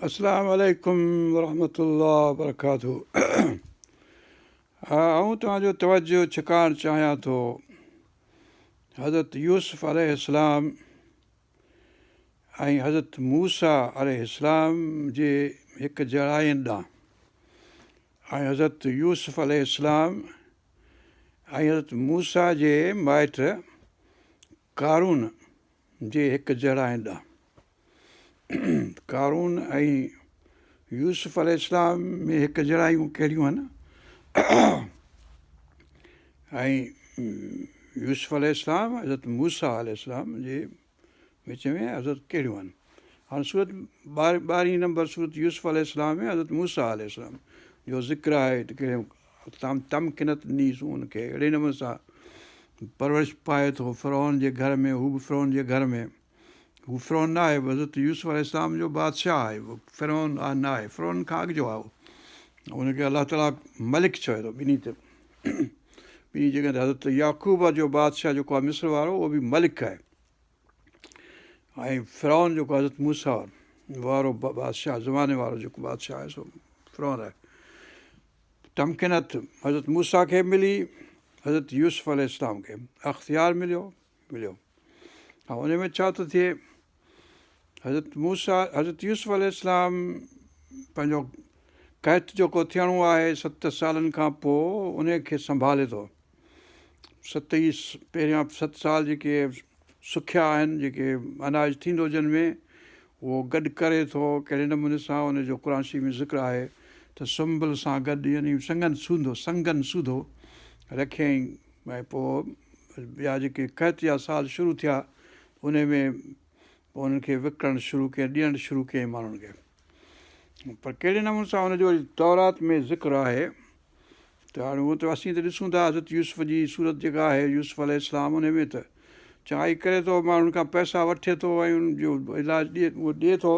اسلام عليڪم ورحمة الله وبرڪاته آئون توهان جو توجه ڇڪائڻ چاهيان ٿو حضرت يوسف عليه السلام ۽ حضرت موسيٰ عليه السلام جي هڪ جهڙائين ڏانهن ۽ حضرت يوسف عليه السلام ۽ حضرت موسيٰ جي مائٽ قارون جي هڪ جهڙائين ڏانهن. قارون ۽ يوسف عليه السلام ۾ هڪ جهڙايون ڪهڙيون آهن؟ ۽ يوسف عليه السلام حضرت موسيٰ عليه السلام جي وچ ۾ حضرت ڪهڙيون آهن؟ هاڻي سورت ٻارهين نمبر سورت يوسف عليه السلام ۾ حضرت موسيٰ عليه السلام جو ذڪر آهي ته ڪهڙي تمڪنت ڏني سون ان کي اهڙي نموني سان پرورش پائي ٿو فرعون جي گهر ۾ هو به فرعون جي گهر ۾ هو فرعون نه آهي حضرت يوسف عليه السلام جو بادشاهه آهي فرعون نه آهي فرعون کان اڳ جو آهي ان کي الله تعاليٰ ملڪ چوي ٿو ٻنهي تي ٻنهي جڳهن تي حضرت يعقوب جو بادشاهه جيڪو آهي مصر وارو اهو به ملڪ آهي ۽ فرعون جيڪو حضرت موسيٰ وارو بادشاهه زماني وارو جيڪو بادشاهه آهي سو فرعون آهي تمڪنت حضرت موسيٰ کي ملي حضرت يوسف عليه السلام کي اختيار مليو مليو ها ان ۾ ڇا ٿو ٿئي حضرت موسيٰ حضرت يوسف عليه السلام پنهنجو قحط جيڪو ٿيڻو آهي ست سالن کان پوء ان کي سنڀالي ٿو ست ئي پهريان ست سال جيڪي سکيا آهن جيڪي اناج ٿيندو جن ۾ اهو گڏ ڪري ٿو ڪهڙي نموني سان ان جو قرآن شريف ۾ ذڪر آهي ته سنبل سان گڏ يعني سنگن سوڌو سنگن سوڌو رکيائين ۽ پوء ٻيا جيڪي قحط جا سال شروع ٿيا ان ۾ پوء انهن کي وڪڻڻ شروع ڪيائين ڏيڻ شروع ڪيائين ماڻهن کي پر ڪهڙي نموني سان ان جو وري تورات ۾ ذڪر آهي ته هاڻي هونء ته اسين ته ڏسون ٿا حضرت يوسف جي صورت جيڪا آهي يوسف عليه السلام ان ۾ ته چڱائي ڪري ٿو ماڻهن کان پئسا وٺي ٿو ۽ ان جو علاج ڏئي اهو ڏئي ٿو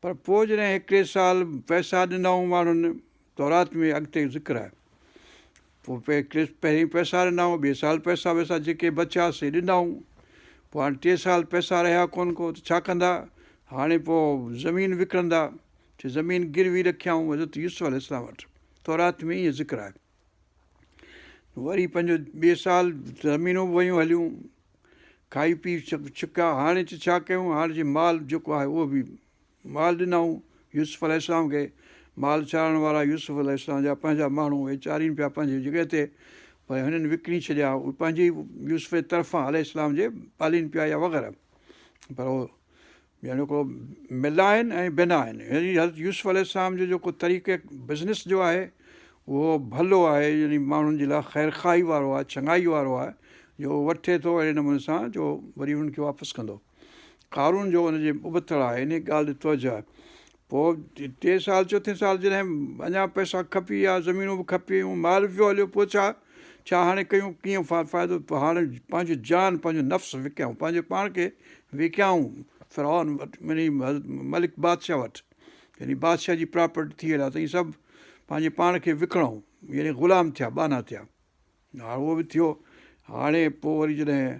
پر پوء جڏهن هڪڙي سال پئسا ڏنائون ماڻهن تورات ۾ اڳتي ذڪر آهي پوء پهرين پئسا ڏنائون ٻئي سال پئسا وئسا جيڪي بچيا سي ڏنائون پوء هاڻي ٽي سال پئسا رهيا ڪونه ڪو ته ڇا ڪندا هاڻي پوء زمين وڪڻندا چي زمين گروي رکيائون حضرت يوسف عليه السلام وٽ تورات ۾ ائين ذڪر آهي. وري پنهنجو ٻئي سال زمينون به ويون هليون، کائي پي چڪا، هاڻي چي ڇا ڪيون، هاڻي چي مال جيڪو آهي اهو به مال ڏنائون يوسف عليه السلام کي، مال چارڻ وارا يوسف عليه السلام جا پنهنجا ماڻهو اهي چارين پيا پنهنجي جڳهه تي پر هنن وڪڻي ڇڏيا، اهي پنهنجي يوسف جي طرفان عليه السلام جي پالين پيا يا وغيره پر اهو يعني هڪڙو ملائن ۽ بنائن يعني حضرت يوسف عليه السلام جو جيڪو طريقي بزنس جو آهي اهو ڀلو آهي يعني ماڻهن جي لاء خير خواهي وارو آهي چڱائي وارو آهي جو اهو وٺي ٿو اهڙي نموني سان جو وري انهن کي واپس ڪندو قارون جو ان جي ابتڙ آهي ان ڳالهه ڏي توجه آهي پوء ٽي سال چوٿين سال جڏهن اڃا پئسا کپي ويا زمينون به کپي ويون مال به ويو هليو پوء ڇا ڇا هاڻي ڪيون ڪيئن فائدو هاڻي پنهنجو جان پنهنجو نفس وڪيائون پنهنجو پاڻ کي وڪيائون فرعون وٽ يعني ملڪ بادشاهه وٽ يعني بادشاهه جي پراپرٽي ٿي هليا ته سڀ پنهنجي پاڻ کي وڪڻئون يعني غلام ٿيا ٻانها ٿيا هاڻي اهو به ٿيو هاڻي پوء وري جڏهن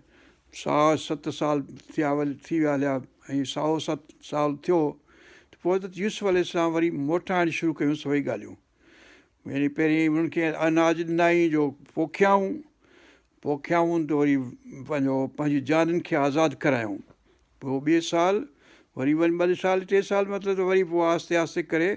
سوا ست سال ٿيا ٿي ويا هليا ۽ سوا ست سال ٿيو ته پوء حضرت يوسف عليه السلام وري موٽائڻ شروع ڪيون سڀئي ڳالهيون يعني پهرين انهن کي اناج ڏنائين جو پوکيائون، پوکيائون ته وري پنهنجو پنهنجي جانين کي آزاد ڪرايائون. پوء ٻئي سال وري وري ٻه سال ٽي سال مطلب ته وري پوء آهستي آهستي ڪري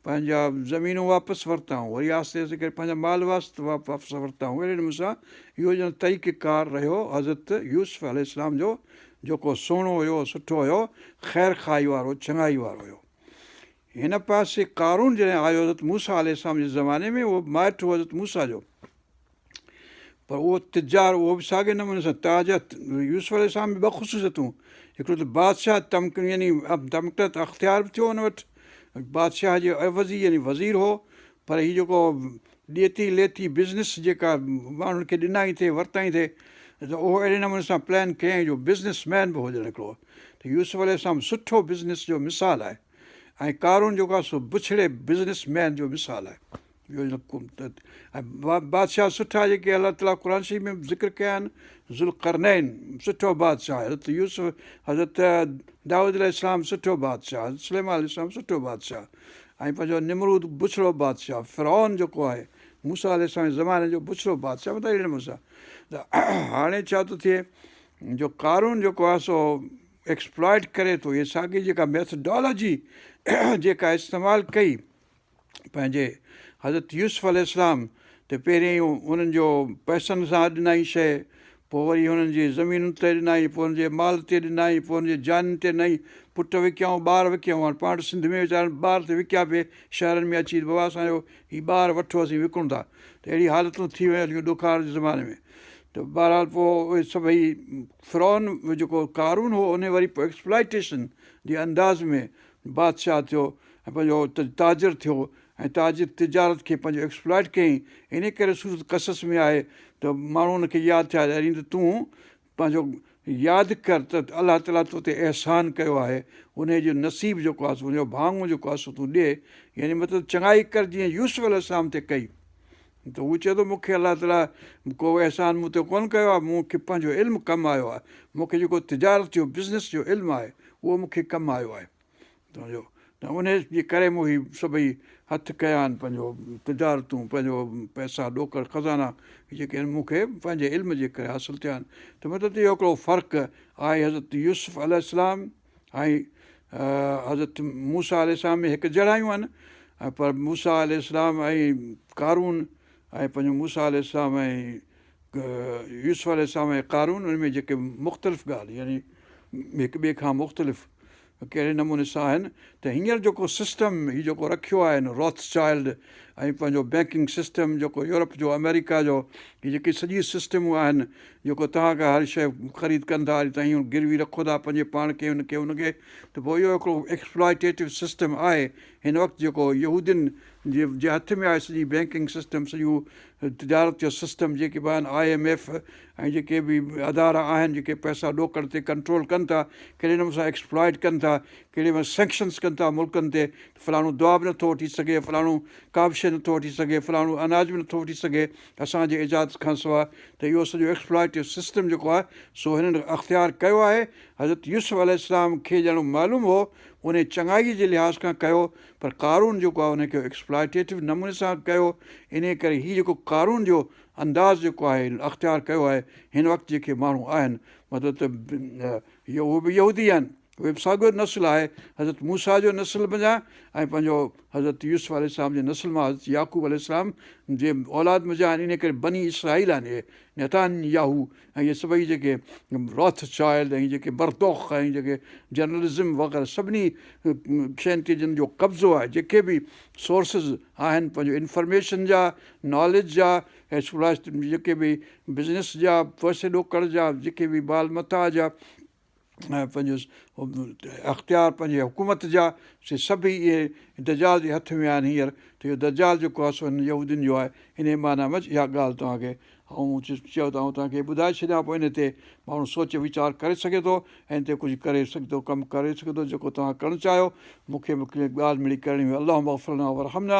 پنهنجا زمينون واپس ورتائون وري آهستي آهستي ڪري پنهنجا مال واپس ورتائون اهڙي نموني سان اهو ڄڻ طريقه ڪار رهيو حضرت يوسف عليه السلام جو جيڪو سهڻو هيو سٺو هيو خير خواهي وارو چڱائي وارو هيو. هن پاسي قارون جڏهن آيو حضرت موسيٰ عليه السلام جي زماني ۾ اهو مائٽ هو حضرت موسيٰ جو پر اهو تجار اهو به ساڳي نموني سان تاجر يوسف عليه السلام ۾ ٻه خصوصيتون هڪڙو ته بادشاهه تمڪ يعني تمڪنت اختيار به ٿيو هن وٽ بادشاهه جي عيوضي يعني وزير هو پر هي جيڪو ڏيتي ليتي بزنس جيڪا ماڻهن کي ڏنائين ٿي ورتائين ٿي ته اهو اهڙي نموني سان پلان ڪيائين جو بزنس مين به هو ڄڻ هڪڙو ته يوسف عليه السلام سٺو بزنس جو مثال آهي ۽ قارون جيڪو آهي سو بڇڙي بزنس مين جو مثال آهي. ۽ بادشاهه سٺا جيڪي الله تعاليٰ قرآن شريف ۾ ذڪر ڪيا آهن ذوالقرنين سٺو بادشاهه حضرت يوسف حضرت دائود عليه السلام سٺو بادشاهه حضرت سليمان عليه السلام سٺو بادشاهه ۽ پنهنجو نمرود بڇڙو بادشاهه فرعون جيڪو آهي موسيٰ عليه السلام جي زماني جو بڇڙو بادشاهه مطلب اهڙي نموني سان ته هاڻي ڇا ٿو ٿئي جو قارون جيڪو آهي سو ايڪسپلائٽ ڪري ٿو هي ساڳي جيڪا ميٿڊالاجي جيڪا استعمال ڪئي پنهنجي حضرت يوسف عليه السلام ته پهرين انهن جو پئسن سان ڏنائين شيء پوء وري هنن جي زمينن تي ڏنائين پوء هنن جي مال تي ڏنائين پوء هنن جي جانين تي ڏنائين پٽ وڪيائون ٻار وڪيائون هاڻي پاڻ سنڌ ۾ ويچارن ٻار ته وڪيا پئي شهرن ۾ اچي بابا اسان جو هي ٻار وٺو اسين وڪڻون ٿا ته اهڙي حالتون ٿي ويون هليون ڏڪار جي زماني ۾ ته بهرحال پوء اهي سڀئي فرعون جيڪو قارون هو ان وري پوء ايڪسپلائٽيشن جي انداز ۾ بادشاهه ٿيو ۽ پنهنجو تاجر ٿيو ۽ تاجر تجارت کي پنهنجو ايڪسپلائٽ ڪيائين انهي ڪري سورت قصص ۾ آهي ته ماڻهو ان کي ياد ٿيا ڏيارين ته تون پنهنجو ياد ڪر ته الله تعالي تو تي احسان ڪيو آهي انهي جو نصيب جيڪو آهي سو ان جو ڀاڱو جيڪو آهي سو تون ڏي يعني مطلب چڱائي ڪر جيئن يوسف عليه السلام تي ڪئي ته هو چئي ٿو مون کي الله تعالي ڪو احسان مون تي ڪونه ڪيو آهي مون کي پنهنجو علم ڪم آيو آهي مون کي جيڪو تجارت جو بزنس جو علم آهي اهو مون کي ڪم آيو آهي تنهنجو ته انهيء جي ڪري مون هي سڀئي هٿ ڪيا آهن، پنهنجو تجارتون، پنهنجو پئسا، ڏوڪڙ، خزانا، هي جيڪي آهن مون کي پنهنجي علم جي ڪري حاصل ٿيا آهن. ته مطلب ته اهو هڪڙو فرق آهي حضرت يوسف عليه السلام ۽ حضرت موسيٰ عليه السلام ۾ هڪ جهڙايون آهن پر موسيٰ عليه السلام ۽ قارون ۽ پنهنجو موسيٰ عليه السلام ۽ يوسف عليه السلام ۽ قارون ان ۾ جيڪي مختلف ڳالهه يعني هڪ ٻئي کان مختلف ڪهڙي نموني سان آهن ته هينئر جيڪو سسٽم هي جيڪو رکيو آهي هن روٿ چائلڊ ۽ پنهنجو بينڪنگ سسٽم جيڪو يورپ جو آمريڪا جو هي جيڪي سڄي سسٽمون آهن جيڪو توهان کان هر شيء خريد ڪن ٿا توهين گروي رکو ٿا پنهنجي پاڻ کي هن کي هن کي ته پوء اهو هڪڙو ايڪسپلائٽيٽو سسٽم آهي هن وقت جيڪو يهودين جي جي هٿ ۾ آهي سڄي بينڪنگ سسٽم سڄو تجارت جو سسٽم جيڪي به آهن I M F ۽ جيڪي به ادارا آهن جيڪي پئسا ڏوڪڙ تي ڪنٽرول ڪن ٿا ڪهڙي نموني سان ايڪسپلائٽ ڪن ٿا ڪهڙي نموني سينڪشنس ڪن ٿا ملڪن تي فلاڻو دوا به نٿو وٺي سگهي فلاڻو ڪا به شيء نٿو وٺي سگهي فلاڻو اناج به نٿو وٺي سگهي اسان جي اجازت کان سواء ته اهو سڄو ايڪسپلائٽو سسٽم جيڪو آهي سو هنن اختيار ڪيو آهي حضرت يوسف عليه السلام کي ڄڻ معلوم هو انهي چڱائي جي لحاظ کان ڪيو پر قارون جيڪو آهي ان کي ايڪسپلائٽيٽو نموني سان ڪيو انهي ڪري هي جيڪو قارون جو انداز جيڪو آهي اختيار ڪيو آهي هن وقت جيڪي ماڻهو آهن مطلب ته اهي به يهودي آهن اهي به ساڳيو نسل آهي حضرت موسيٰ جو نسل منجهان ۽ پنهنجو حضرت يوسف عليه السلام جي نسل مان حضرت يعقوب عليه السلام جي اولاد منجهان آهن انهي ڪري بني اسرائيل آهن اهي نتان ياهو ۽ اهي سڀئي جيڪي روٿ چائلڊ ۽ جيڪي مردوخ ۽ جيڪي جرنلزم وغيره سڀني شين تي جن جو قبضو آهي جيڪي به سورسز آهن پنهنجو انفارميشن جا ناليج جا جيڪي به بزنس جا پئسي ڏوڪڙ جا جيڪي به مال متاع جا ۽ پنهنجو اختيار پنهنجي حڪومت جا سي سڀئي اهي دجال جي هٿ ۾ آهن هينئر ته اهو دجال جيڪو آهي سو هن يهودين جو آهي انهيء معنيٰ منجهه اها ڳالهه توهان کي آئون چيو ته آئون توهان کي ٻڌائي ڇڏيان پوء ان تي ماڻهو سوچ ويچار ڪري سگهي ٿو ۽ ان تي ڪجهه ڪري سگهي ٿو ڪم ڪري سگهي ٿو جيڪو توهان ڪرڻ چاهيو مون کي به ڳالهه مڙئي ڪرڻي هئي اللهم اغفر لنا وارحمنا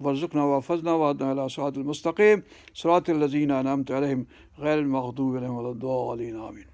وارزقنا واحفظنا واهدنا الي صراط المستقيم صراط الذين انعمت عليهم غير المغضوب عليهم ولا الضالين آمين.